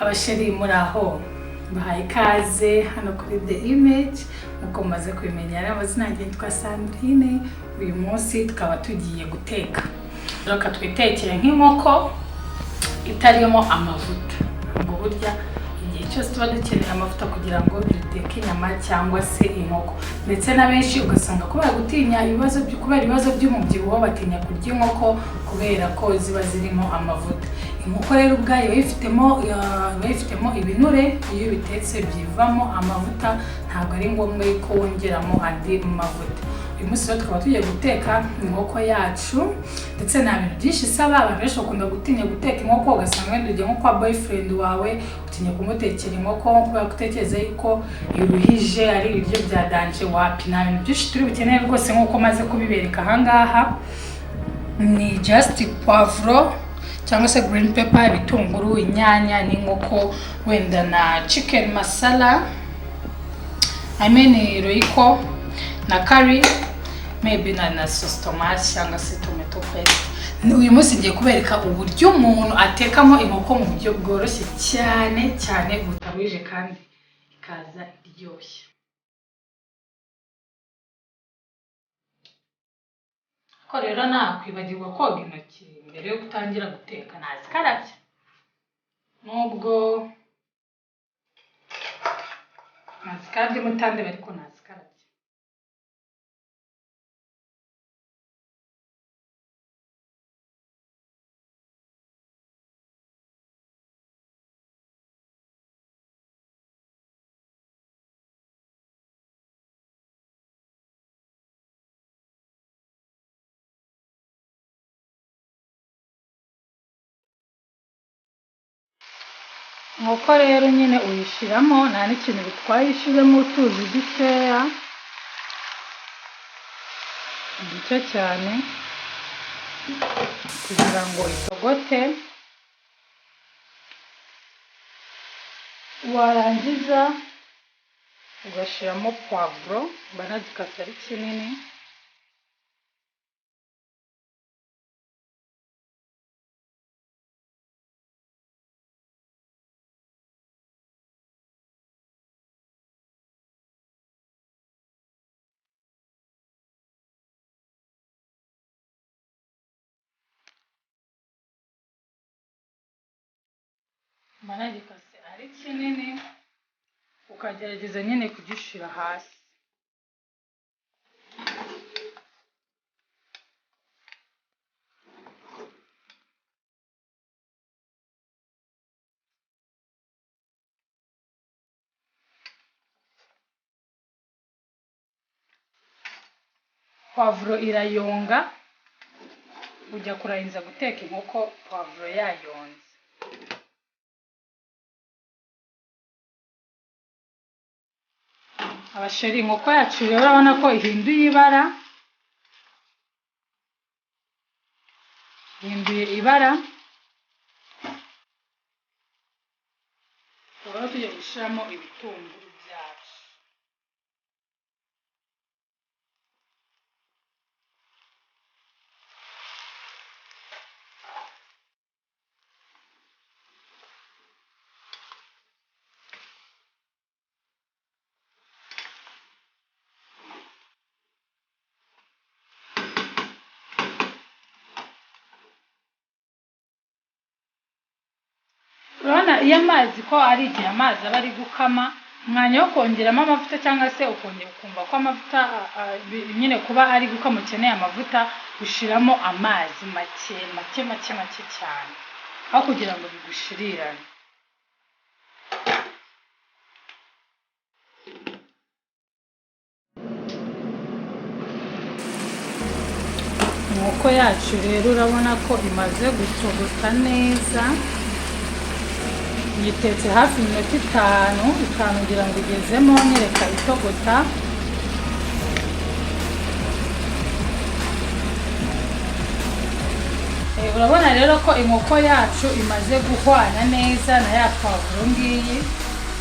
Abasheri, muri aho? Bahaye ikaze hano kuri The Image. Nk'uko mumaze kubimenya rero, amazina yanjye yitwa Sandrine. Uyu munsi tukaba tugiye guteka. Reka twitekere nk'inkoko itarimo amavuta. Ubwo burya igihe cyose tuba dukeneye amavuta kugira ngo duteke inyama cyangwa se inkoko, ndetse na benshi ugasanga kubera gutinya ibibazo, kubera ibibazo by'umubyibuho, batinya kurya inkoko kubera ko ziba zirimo amavuta. Inkoko rero ubwayo iba yifitemo ibinure. Iyo bitetse byivamo amavuta, ntabwo ari ngombwa yuko wongeramo andi mavuta. Uyu munsi rero tukaba tugiye guteka inkoko yacu, ndetse nta bintu byinshi isaba. Abantu benshi bakunda gutinya guteka inkoko, ugasanga wenda ugiye nko kwa boyfriend wawe, utinya kumutekera inkoko kubera ko utekereza yuko iruhije, ari ibiryo bya danger. Wapi, nta bintu byinshi turi bukenere rwose. Nk'uko maze kubibereka ahangaha, ni just poivron cyangwa se green pepper, ibitunguru, inyanya n'inkoko, wenda na chicken masala, I mean Royco na curry, maybe na sauce tomate cyangwa se tomato paste. Uyu munsi ngiye kubereka uburyo umuntu atekamo inkoko mu buryo bworoshye cyane cyane, butaruhije, kandi ikaza iryoshye. Ko rero nakwibagirwa koga intoki mbere yo gutangira guteka, nazikarabye, nubwo nazikarabye mutandebe, ariko nazikarabye. Inkoko rero nyine uyishyiramo, nta n'ikintu bitwaye ushyizemo utuzi dukeya, duke cyane, kugira ngo itogote. Warangiza ugashyiramo poivron, mba nagikase ari kinini. Mba nagikase ari kinini, ukagerageza nyine kugishyira hasi. Poivron irayonga, ujya kurangiza guteka inkoko poivron yayonze. Abasheri, inkoko yacu rero urabona ko ihinduye ibara, ihinduye ibara. Tukaba tugiye gushyiramo ibitunguru byacu. Urabona iyo amazi ko ari igihe amazi aba ari gukama, umwanya wo kongeramo amavuta, cyangwa se ukongera ukumva ko amavuta nyine kuba ari gukama ukeneye amavuta, ushyiramo amazi make make make make cyane, aho kugira ngo bigushirirane. Inkoko yacu rero urabona ko imaze gutogota neza. Yitetse hafi iminota 5, 5 ngira ngo igezemo, nyereka itogota. Urabona rero ko inkoko yacu imaze guhwana neza na ya poivron ngiyi,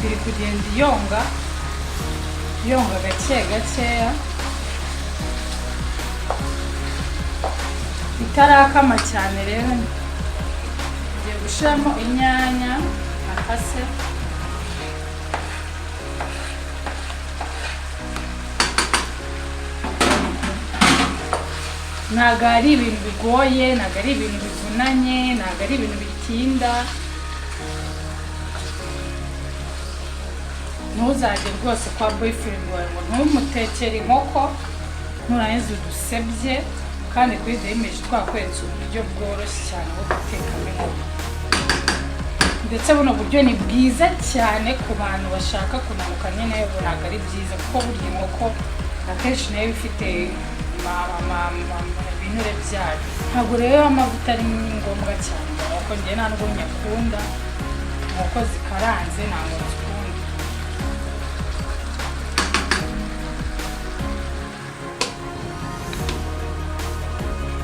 iri kugenda iyonga yonga gake gakeya, itarakama cyane. Rero ngiye gushyiramo inyanya akase. Ntabwo ari ibintu bigoye, ntabwo ari ibintu bivunanye, ntabwo ari ibintu bitinda. Ntuzajye rwose kwa boyfriend wawe ngo ntumutekere inkoko, nurangiza udusebye. Kandi kuri The Image twakweretse uburyo bworoshye cyane bwo gutekamo inkoko, ndetse buno buryo ni bwiza cyane ku bantu bashaka kunanuka nyine. Ntabwo ari byiza, kuko burya inkoko akenshi nayo iba ifite ibinure byayo. Ntabwo rero amavuta ari ngombwa cyane mu nkoko. Njye nta nubwo nyakunda inkoko zikaranze, ntabwo nzikunda.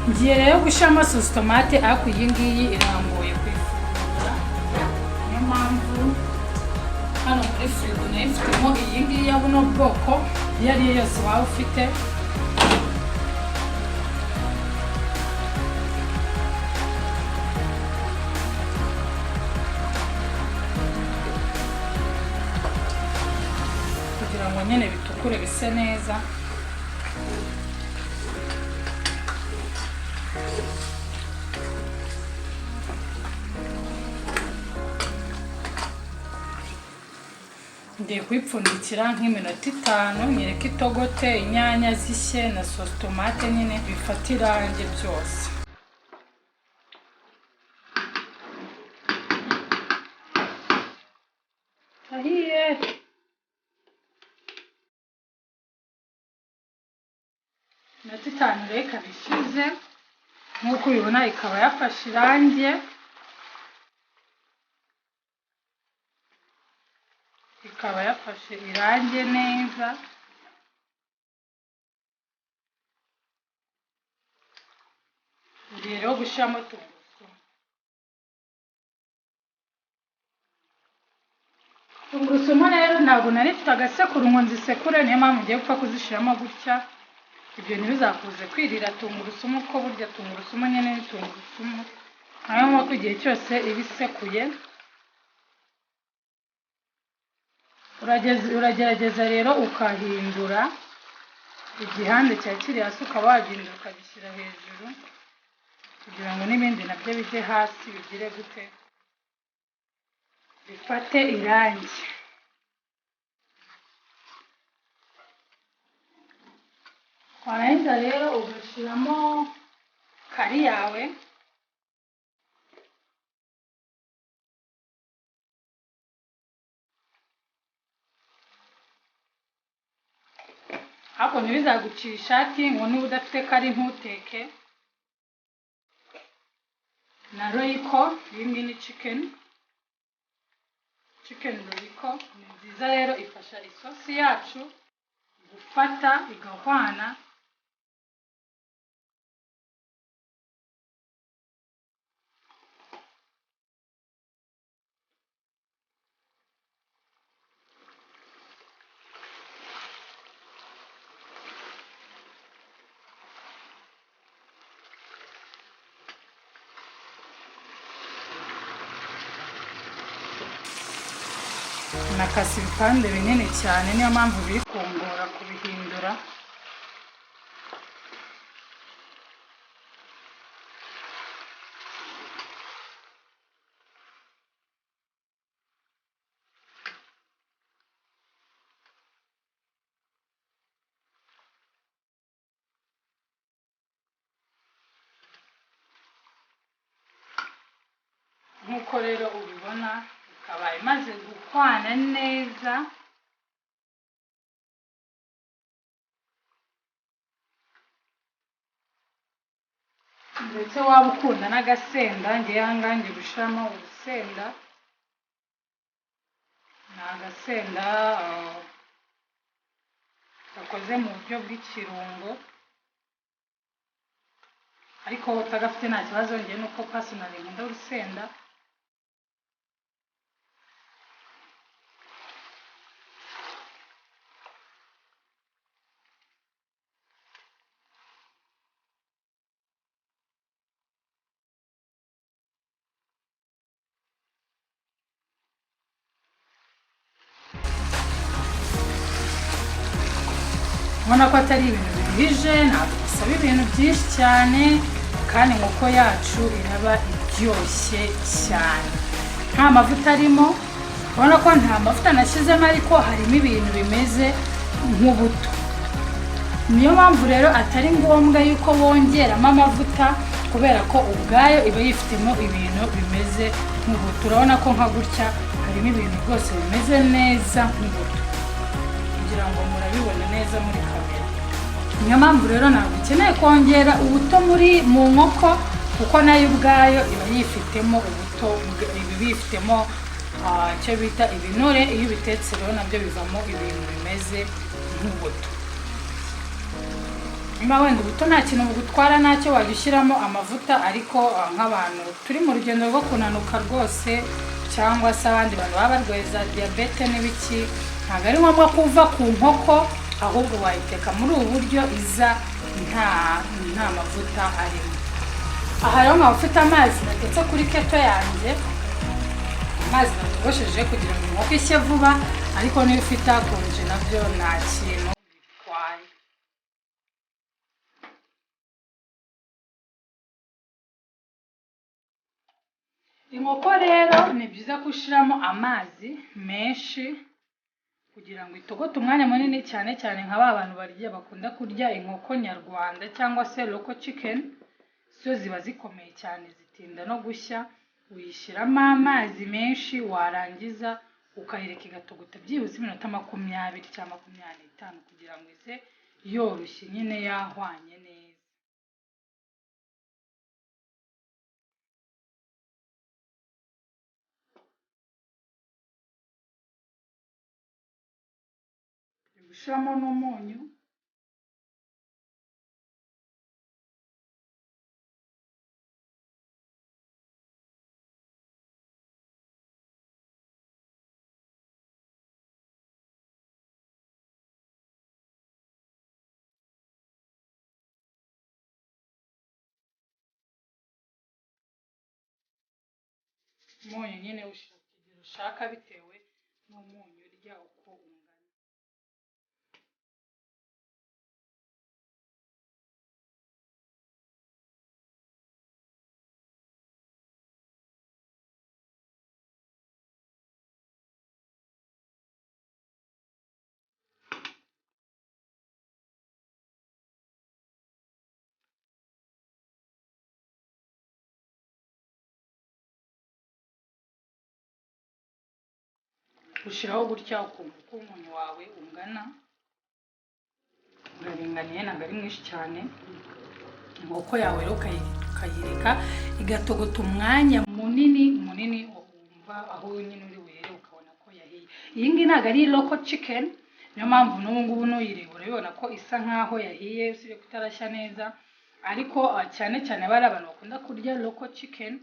Ngiye rero gushyiramo sauce tomate, ariko iyi ngiyi irambuye kuyifungura, niyo mpamvu hano muri firigo nayo ifitemo iyi ngiyi ya buno bwoko. Iyo ari yo yose waba ufite, kugira ngo nyine bitukure bise neza. Ngiye kuyipfundikira nk'iminota 5, nyereke itogote, inyanya zishye na sauce tomate nyine bifate irangi byose. Ahiye. Iminota 5 rero ikaba ishize, nk'uko ubibona ikaba yafashe irangi, ikaba yafashe irangi neza. Ngiye rero gushyiramo tungurusumu. Tungurusumu rero ntabwo nari mfite agasekuru ngo nzisekure, niyo mpamvu ngiye gupfa kuzishyiramo gutya. Ibyo ntibizakuze kwirira tungurusumu, kuko burya tungurusumu nyine ni tungurusumu, niyo mpamvu igihe cyose iba isekuye. Uragerageza rero ukahindura igihande cya kiri hasi, ukaba wagihindura ukagishyira hejuru, kugira ngo n'ibindi nabyo bijye hasi, bigire gute, bifate irangi. Warangiza rero ugashyiramo curry yawe. Ariko ntibizagucira ishati ngo niba udafite curry ntuteke. Na Royco, iyi ngiyi ni chicken Royco, ni nziza rero, ifasha isosi yacu gufata igahwana. Nakase ibipande binini cyane, niyo mpamvu biri kungora kubihindura. Nk'uko rero ubibona, ikaba imaze guhwana neza. Ndetse waba ukunda n'agasenda, ngewe aha ngaha ngiye gushyiramo urusenda. Ni agasenda gakoze mu buryo bw'ikirungo, ariko utagafite nta kibazo. Ngewe nuko personally nkunda urusenda. Ubona ko atari ibintu biruhije, ntabwo bisaba bigusaba ibintu byinshi cyane, kandi inkoko yacu iraba iryoshye cyane nta mavuta arimo. Urabona ko nta mavuta nashyizemo, ariko harimo ibintu bimeze nk'ubuto. Niyo mpamvu rero atari ngombwa yuko wongeramo amavuta, kubera ko ubwayo iba yifitemo ibintu bimeze nk'ubuto. Urabona ko nka gutya harimo ibintu rwose bimeze neza nk'ubuto, kugira ngo murabibona neza muri kamera. Niyo mpamvu rero ntabwo ukeneye kongera ubuto muri mu nkoko, kuko nayo ubwayo iba yifitemo ubuto, iba bifitemo icyo bita ibinure. Iyo ubitetse rero nabyo bivamo ibintu bimeze nk'ubuto. Niba wenda ubuto nta kintu bugutwara, ntacyo wajya ushyiramo amavuta. Ariko nk'abantu turi mu rugendo rwo kunanuka rwose, cyangwa se abandi bantu baba barwaye za diyabete n'ibiki, ntabwo ari ngombwa kuva ku nkoko, ahubwo wayiteka muri ubu buryo iza nta mavuta arimo. Aha rero nkaba mfite amazi natetse kuri kettle yanjye, amazi natogosheje kugira ngo inkoko ishye vuba, ariko niba ufite akonje nabyo nta kintu bitwaye. Inkoko rero ni byiza ko ushyiramo amazi menshi kugira ngo itogote umwanya munini, cyane cyane nka ba bantu barya, bakunda kurya inkoko nyarwanda cyangwa se local chicken. Zo ziba zikomeye cyane, zitinda no gushya. Uyishyiramo amazi menshi, warangiza ukayireka igatogota byibuze iminota 20 cyangwa 25, kugira ngo ize yoroshye nyine, yahwanye neza. Gushyiramo n'umunyu. Umunyu nyine ushyira ku kigero ushaka bitewe n'umunyu urya uko ungana. Ushyiraho gutya ukumva uko umunyu wawe ungana, uraringaniye, ntabwo ari mwinshi cyane. Inkoko yawe rero ukayireka igatogota umwanya munini munini, wumva aho nyine uri buhere ukabona ko yahiye. Iyi ngiyi ntabwo ari local chicken, niyo mpamvu n'ubu ngubu nuyireba urabibona ko isa nkaho yahiye, usibye kutarashya neza. Ariko cyane cyane bari abantu bakunda kurya local chicken,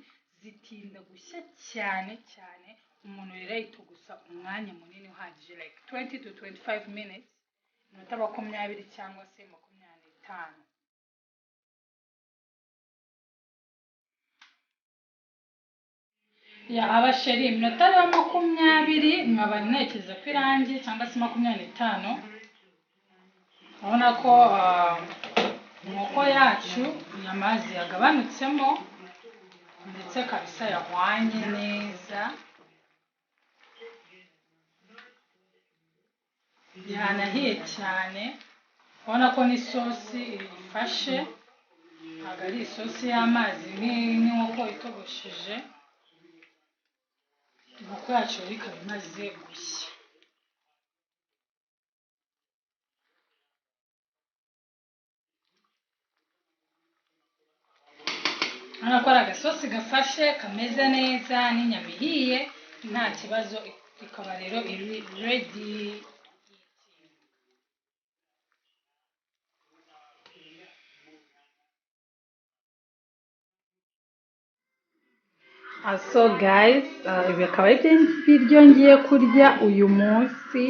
zitinda gushya cyane cyane. Umuntu rero ayitogusa umwanya munini uhagije, like 20 to 25 minutes, iminota 20 cyangwa se 25. Ya abasheri, iminota rero 20 nkaba ntekereza ko irangiye, cyangwa se 25. Urabona ko inkoko yacu amazi yagabanutsemo, ndetse kabisa yahwanye neza, yanahiye cyane. Urabona ko n'isosi ifashe, ntabwo ari isosi y'amazi nk'inkoko itogosheje. Inkoko yacu rero ikaba imaze gushya. Urabona ko ari agasosi gafashe, kameze neza, n'inyama ihiye nta kibazo. Ikaba rero iri ready. So guys, ibi akaba ari byo biryo ngiye kurya uyu munsi.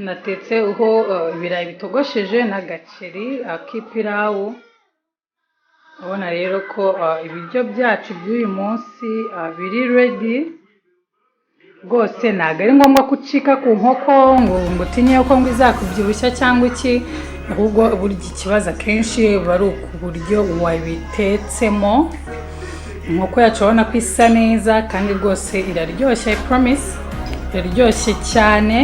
Natetseho ibirayi bitogosheje n'agaceri k'ipirawu. Urabona rero ko ibiryo byacu by'uyu munsi biri ready. Rwose ntabwo ari ngombwa ko ucika ku nkoko ngo utinye ko ngo izakubyibushya cyangwa iki, ahubwo burya ikibazo akenshi buba ari ku buryo wabitetsemo. Inkoko yacu urabona ko isa neza kandi rwose iraryoshye. I promise, iraryoshye cyane,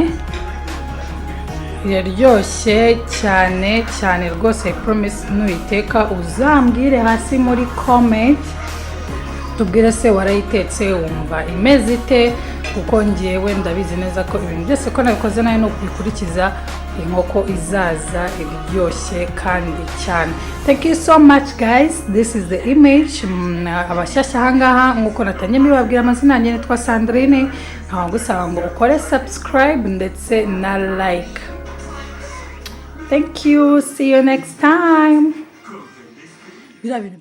iraryoshye cyane cyane rwose. I promise, nuyiteka uzambwire hasi muri comment, tubwire se warayitetse wumva imeze ite, kuko ngewe ndabizi neza ko ibintu byose ko nabikoze nawe no kubikurikiza, inkoko izaza iryoshye kandi cyane. Thank you so much, guys. This is The Image. Abashyashya ahangaha, nk'uko natangiye mbibabwira, amazina yanjye nitwa Sandrine. Nkaba ngusaba ngo ukore subscribe ndetse na like. Thank you, see you next time. Biriya bintu.